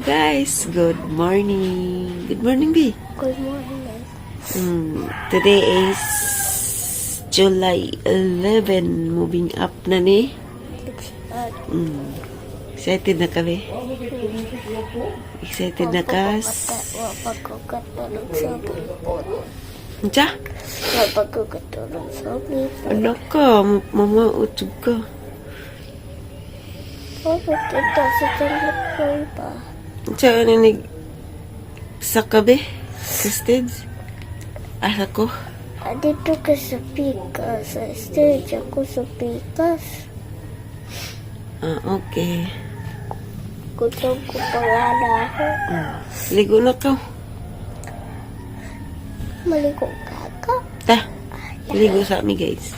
Guys. Good morning. Good morning, B. Good morning. Today is July 11. Moving up na ni. Excited na kami. Excited na kas. Wa ko katulog sa bulbul. Unsa? Wa ko katulog sa bulbul. Ano ka? Mama, utog ka. Wa kita sa telefon pa. Unsa ano ni sa kabe? Sa stage? Asa ko? Ah, dito ka sa pikas. Sa stage ako sa pikas. Ah, okay. Gutom ko pa nga na ako. Ligo na ka. Maligo ka ka. Ta. Ligo sa ami, guys.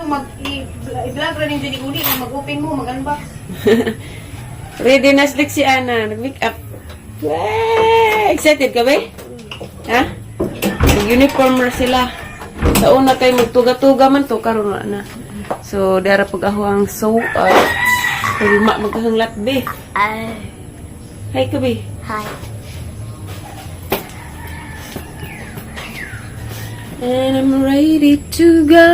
Mag i-vlog ra nin dili uli, mag-open mo, mag-unbox. Ready na slick si Ana. Nag-make up. Wow! Excited ka ba? Ha? Nag-uniform na sila. Sa una kay magtuga-tuga man to karon na na. So dara pag ako ang so hulma magkahanglat be. Ay. Hi ka be. Hi. And I'm ready to go.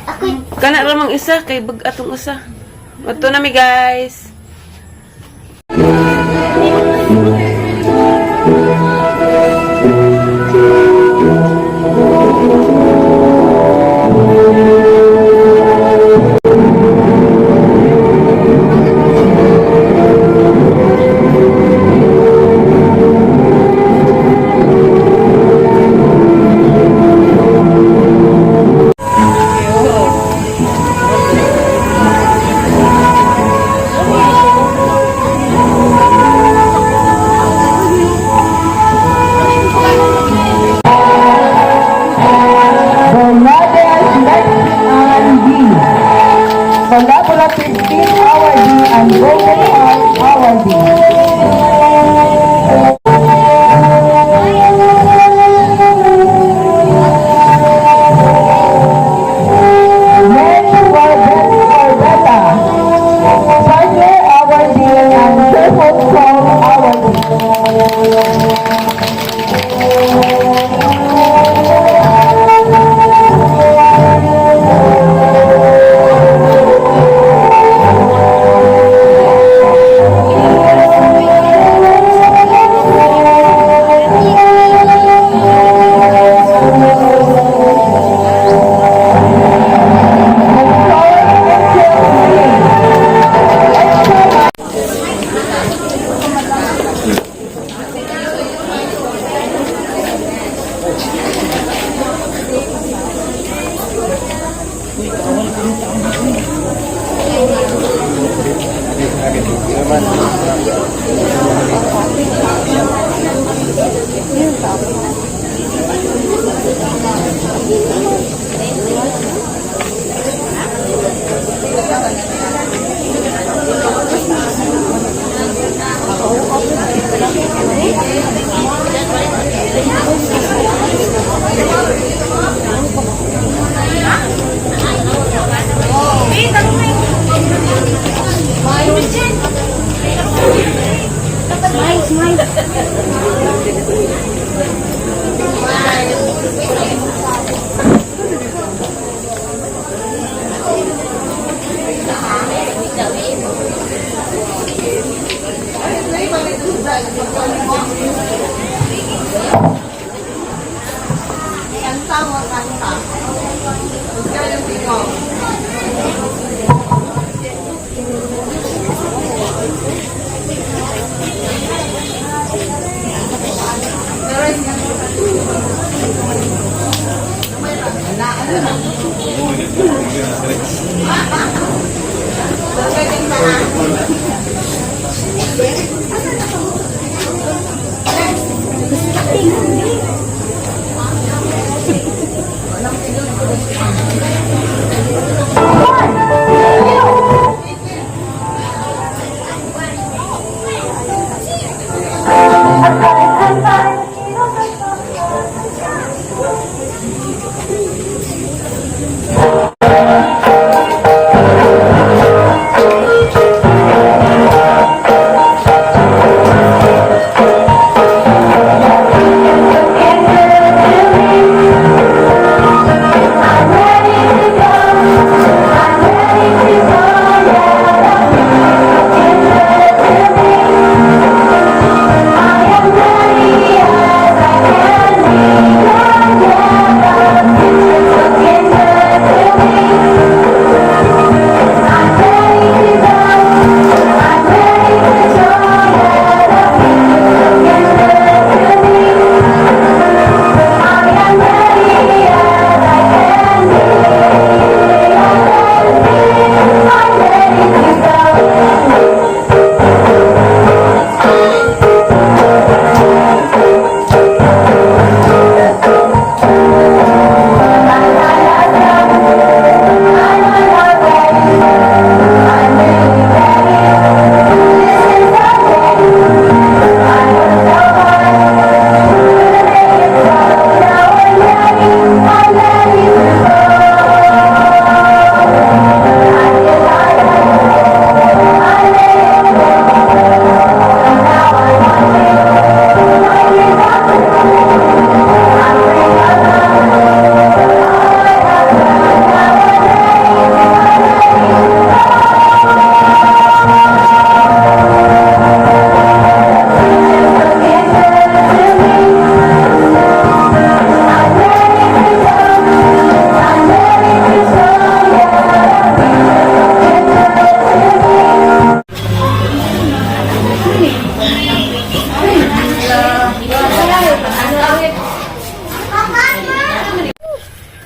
Ako Kana ramang isa kay bag atong usa. Adto na mi, guys. Bernadette Lexi B. Collaborative Team Awardee and Golden Heart Awardee. Mary Corbett Corbetta, Partner Awardee and Purple Crown Awardee.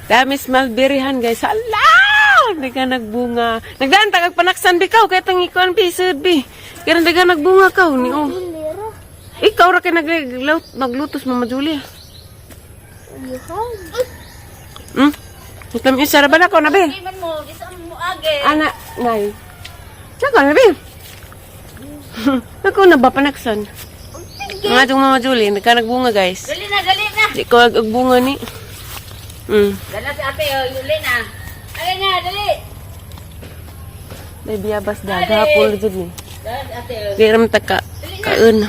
Dami mulberryhan, guys. Hala! Daga nagbunga. Nagdaan tagag panaksan bi kaw kay tang ikuan bi sud bi. Kaya daga nagbunga kaw ni oh. Lira. Ikaw ra kay naglutos, Mama Julia. Yuhan. Itam isa ra ba na ko na bi? Iman mo, isa mo age. Ana, nay. Saka na bi. Ako na ba panaksan? Mga itong Mama Julie, nagka nagbunga, guys. Dali na, dali na. Di ko agbunga ni. Dala si ate, oh, uli na. Dali na, dali. May biyabas da, gapol jud ni. Dala si ate, oh. Di ram ta ka kaon.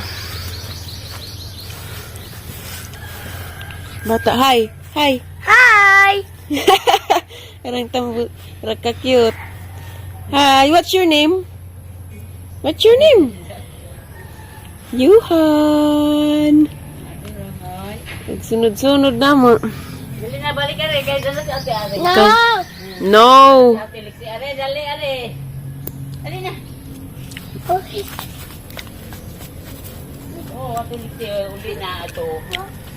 Bata, hi. Hi. Hi! Arang tambo, arang ka cute. Hi, what's your name? What's your name? Yuhan. Nagsunod-sunod na mo. Dali na, balik ka rin. Kaya dala si ate, are. No! No. Ate, liksi, are, dali, are. Dali na. Okay. Oo, oh, ate, liksi, oh, uli na ito.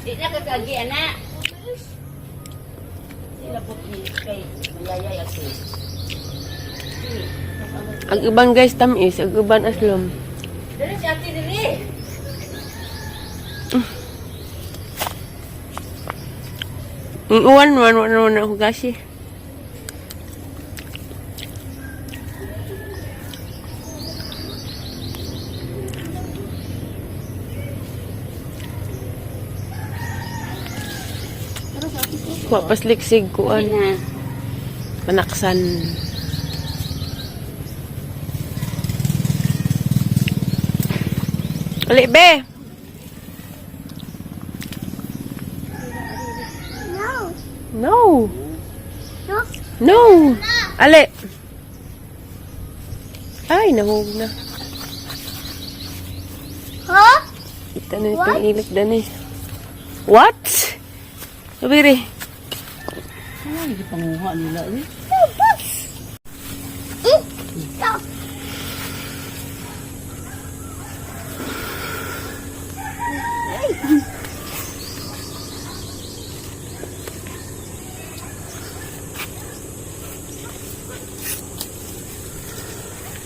Di na kakagi, anak. Sila po kay mayayay ate. Ang uban, guys, tamis. Ang uban aslom. Dali si ate, dali. Ang uwan, uwan, uwan, uwan ako kasi. Wa pasliksig kuan. Na. Panaksan. Ali, be! No! No! No! No! Ali! Ay, nahug na. Huh? Ito na itong ilik dan eh. What? Sabiri. Ay, panguha nila eh. No, bus! Stop!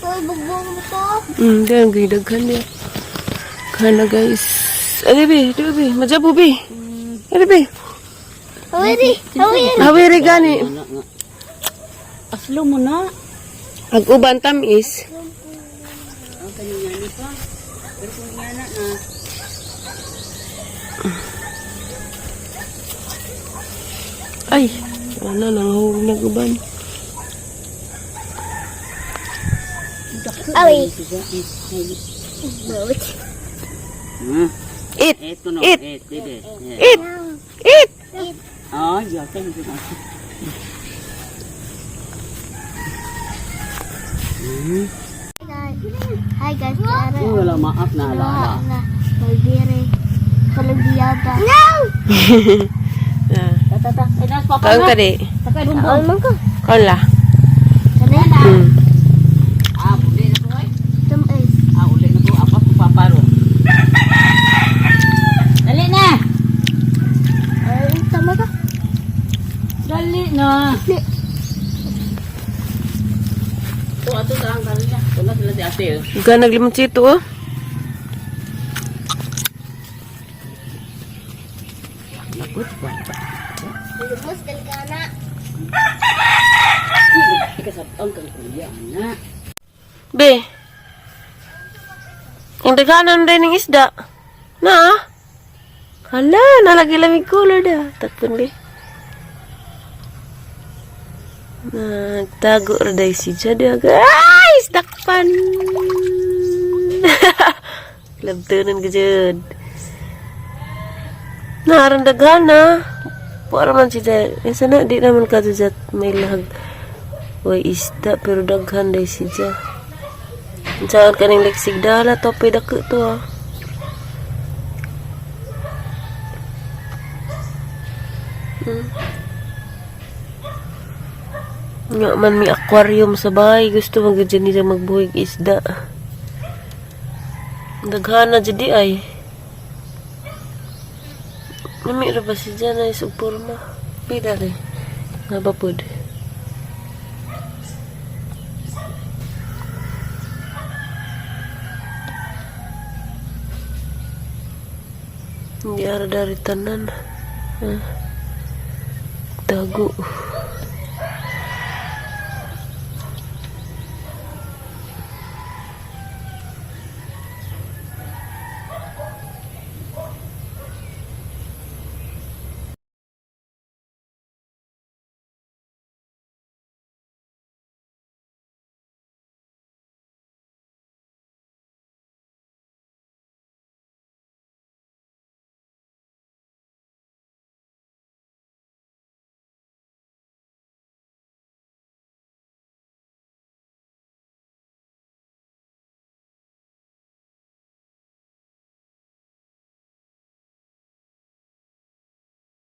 Uy, bugbog mo to. Dahil gidaghan niya. Kana, guys. Ali, be. Di be. Majabu, be. Ali, be. Hawiri! Hawiri! Hawiri gani. Aslo mo na. Ag uban tamis. Ang kanyang ni pa. Pero kung nga na na. Ay, wala nangahog na uban. Awi! Boat. Eat! Ito no. Eat. Eat, baby. Eat! Eat! Ah, yeah, thank you. Hi guys, Clara. Wala maaf na ala. Na, Malbiri. Kalabiyaba. No! Ah. Ta ta ta. Ay, nas papa Kaon na. ka di. Sakay bumbong. Kaon man ko. Kaon la. Kanay. Ah, uli na ko ay. Tamis. Ah, uli na ko apas ko paparo. Dali na. Ay, tama ka. Dali na. Di. To ato lang kanila. Tuna sila si ate. Oh. Ga naglimonsito oh. Lakot ba? Lubos, dalgana. Ikasabang kang kuya na. Be. Ang daghanan rin ng isda. Na. Hala, nalagi lamig color da. Takpon be. Nagtago ra day si Jada. Ay, isdakpan. Labtunan ka jud. Naarang daghana. Para man si Jada. Isa na, di naman ka jud may lahag. Way isda, pero daghan day si Jada. Saan ka ning leksig dala to pwede dako to ah. Nga man may aquarium sa bahay. Gusto mo gud nila magbuhig isda. Daghana jud di ay. Nami ra ba si Jana is porma? Pila rin. Nga ba pod? Hindi ara dari tanan. Ah. Tago.